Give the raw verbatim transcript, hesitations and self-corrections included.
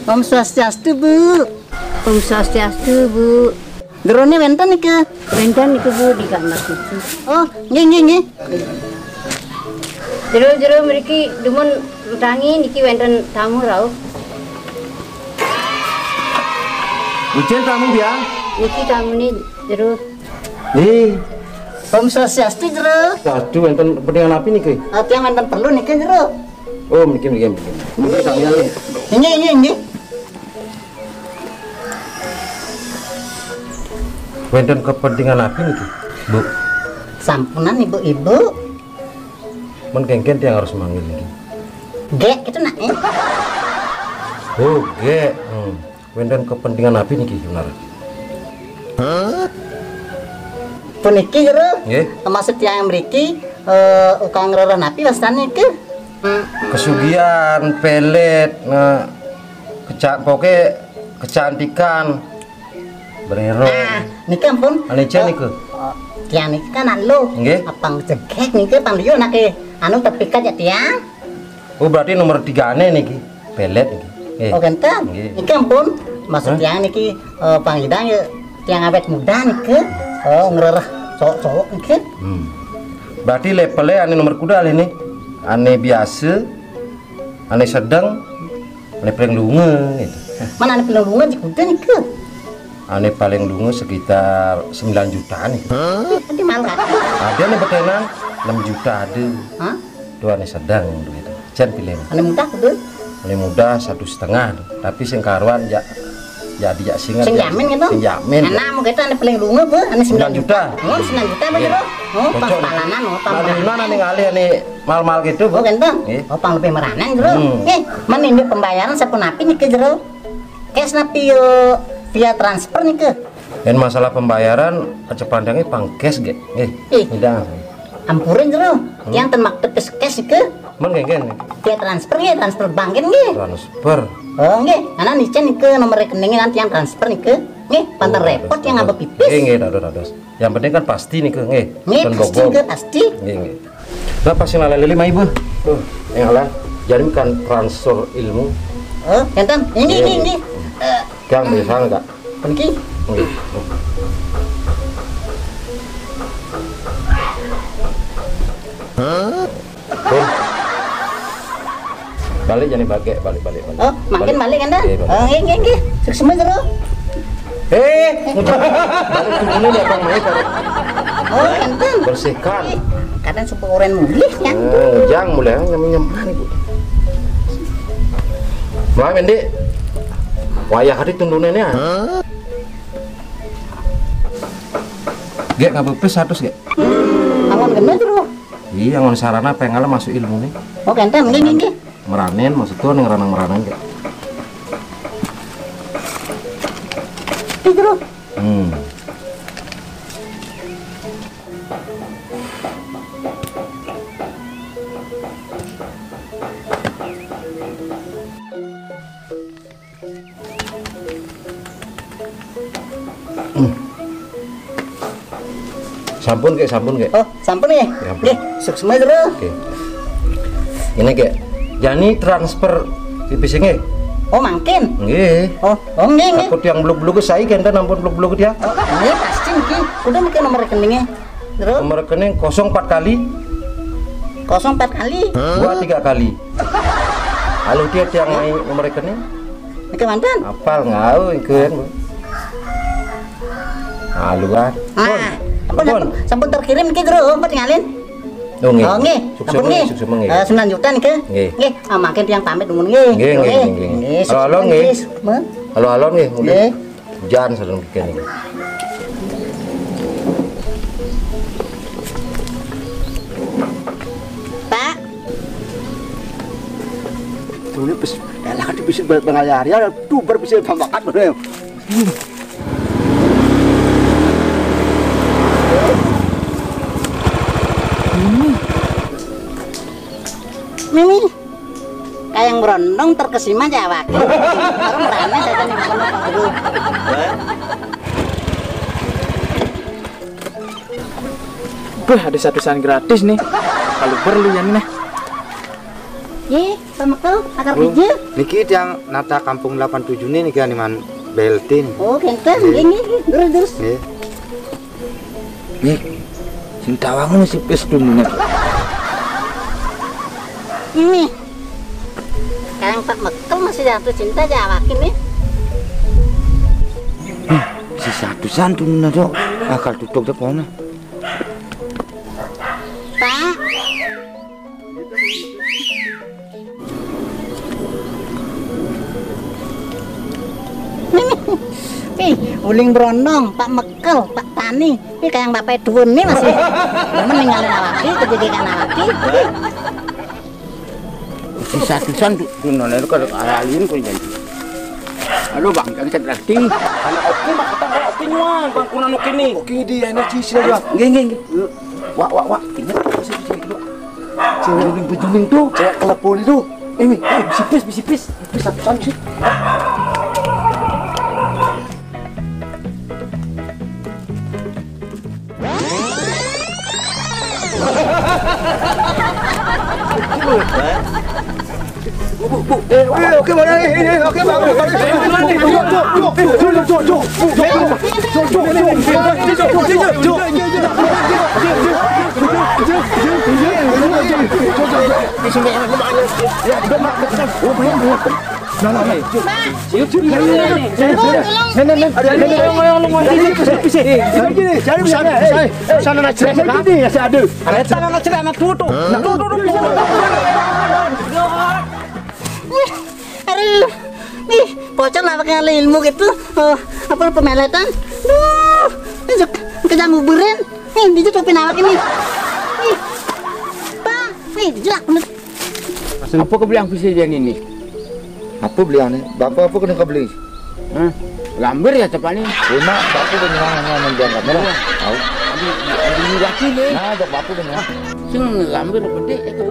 Om Swastiastu, Bu. Om Swastiastu, Bu. Jerone wenten nika? Wenten nika, Bu, di kamar situ. Oh, nggih, nggih, nggih. Jero, jero mriki dumun utangi niki wenten tamu rauh. Ijen tamu, Biang? Niki tamune jero. Nggih. Om Swastiastu, jero. Swastiastu, wenten kepentingan napi niki? Ah, tiang wenten perlu niki, jero. Oh, mriki, mriki, mriki. Mriki sampeyan nggih. Inggih, inggih, inggih. Wenten kepentingan napi niki, Bu? Sampunan, Ibu-ibu. Men kengken tiang harus manggil niki. Gek gitu nak, eh. Oh, gek. Hmm. Wenten kepentingan napi niki sebenarnya? Puniki, jero. Nggih. Maksud tiang mriki, eh, ukang rereh napi wastane niki? Kesugihan, pelet, nah, keca-, poke kecantikan, berero. Ah, niki ampun. Ane jen niku? Eh, tiang niki kan anu. Nggih. Apang jegek niki, pang liyo nake anu tepikat ya, tiang. Oh, berarti nomor tigane niki, pelet niki. Nggih. Oh, kenten. Nggih. Niki ampun, maksud tiang niki, eh, pang idang ya, tiang awet muda niki. Oh, ngrereh cowok-cowok niki. Hmm. Berarti levelnya ane nomor kuda ini. Ane biasa, ane sedang, ane paling lunga gitu. Mana ane paling lunga di kuda niki? Ane paling lunga sekitar sembilan juta nih. Nanti malah. Ada nih betenan enam juta ada. Hah? Tuh ane sedang duit. Jan pilih. Ane mudah tuh. Ane mudah satu setengah tuh. Tapi sing karuan ya, ya dijak singet. Sing jamin gitu? Sing jamin. Anak mau kita ane paling lunga, Bu, ane sembilan juta. Oh, sembilan juta apa, jero? Oh, pas palanan, oh, pas palanan. Nah, ane ngalih ane mal-mal gitu, Bu. Oh, kenten. Nggih. Oh, pang lebih meranan, jero. Hmm. Eh, men ini pembayaran sapunapi niki, jero? Cash napi yo via transfer niki? Yen masalah pembayaran, aja pandange pang cash ge. Nggih. Ih. Nggih. Ampurin, jero. Hmm. Yang ten maktub cash niki? Men nggih, nggih. Via transfer nggih, transfer bank nggih. Transfer. Oh, nggih. Ana nicen niki nomor rekeningnya nanti yang transfer niki. Nggih, panten repot yang ngambek pipis. Nggih, nggih, dados, dados. Yang penting kan pasti niki, nggih. Nggih, pasti nggih, pasti. Nggih, nggih. Lah pas sing lalai lili mai, Bu. Oh, yang lalai. Jadi kan transfer ilmu. Oh, kenten. Ini, ini, ini. Eh, Kang, bisa nggak? Puniki. Nggih. Pun. Balik jadi balik, balik, balik, balik. Oh, makin balik kan dah? Iya, balik. Oh, nggih, nggih, nggih. Suksma, jero. Eh, balik dulu nih, Bang, main, Bang. Oh, enten. Bersihkan. Ih, kadang suka oren mulih, ya. Eh, jang mulih, nyaman-nyaman, Bu. Mulai, Mendi. Wayah hari tundunannya. Gek, nggak pepes satu, Gek. Angon kena, jero. Iya, ngon sarana pengen masuk ilmu nih. Oh, kenten, nggih, nggih, nggih. Meranin, maksudku nih ngeranang meranin, Kak. Ih, jero. Hmm. Hmm. Sampun, Kek, sampun, Kek. Oh, sampun nggih. Sampun. Nggih, suksma, jero. Oke. Ini, Kek. Jani transfer pipis nggih. Oh, mangkin. Nggih. Oh, oh, nggih, nggih. Aku tiang beluk-beluk saya kenten ampun beluk-beluk dia. Oh, nggih, pasti nggih. Kudu niki nomor rekeningnya. Jero. Nomor rekening kosong empat kali. Kosong empat kali. Dua tiga kali. Halo, dia tiang mai nomor rekening. Niki manten? Apal ngau iku kan, Bu. Halo kan. Ah, ampun, ampun. Sampun, sampun terkirim niki, jero, ampun tingalin. Oh, nggih. Oh, nggih. Suksma, sampun nggih. Suksma nggih. Eh, sembilan juta niki. Nggih. Nggih, ah, mangkin tiang pamit dulu nggih. Nggih, nggih, nggih, nggih. Nggih, halo, halo, suksma nggih. Nggih. Halo, halo, nggih, mulih. Nggih. Hujan sedang bikin ini. Pak. Dulu pas elah di bisi bengayari, tuh berbisi pembakat bener. Hmm. Mimi, kayang brondong terkesima jawake. Baru merana saja nih kono Pak Guru. Beuh, ada satusan gratis nih. Kalau perlu ya nih. Ye, Pak Mekel, akar kerja. Niki tiang nata kampung delapan tujuh nih, niki animan B L T nih. Oh, kenten, nggih, nggih, terus, terus. Nggih. Nih, sing tawang mesti pes dunia. Ini. Kayang Pak Mekel masih jatuh cinta jawake nih. Si satu santun na, Dok. Akal tutup depan. Pak. Nih, uling brondong, Pak Mekel, Pak Tani. Ini kayang bapak duun nih masih. Demen ninggalin awaki, kejadian awaki. Susah-susah tuh, tuh nona itu kada alin kok jadi. Aduh, Bang, jangan sakit hati. Anak oke mah kata oke nyuan, Bang, kurang oke nih. Oke, di energi sih, Bang. Nggih, nggih, nggih. Wak, wak, wak. Ingat apa sih, sih, Bang? Cewek yang bejuning tuh, cewek kelepon itu. Eh, eh, bisi pis, bisi pis. Pis satu satu sih. Eh, oke, Bang. Eh, eh, oke, Bang. Sana na cerita na tutu. Na tutu. Aduh, nih, pocong lah pakai ilmu gitu. Oh, apa pemeletan? Duh, ini kejang uberin. Nih, dia tuh pinawak ini. Nih, Pak, nih, jelek bener. Apa kau bilang bisa jadi ini? Apa beliau ni? Bapa apa kena kau beli? Hah? Lambir ya cepat ni. Cuma bapa kena yang yang mendiang kamera. Tahu? Ada ada laki ni. Nah, tak bapa kena. Sing lambir gede itu.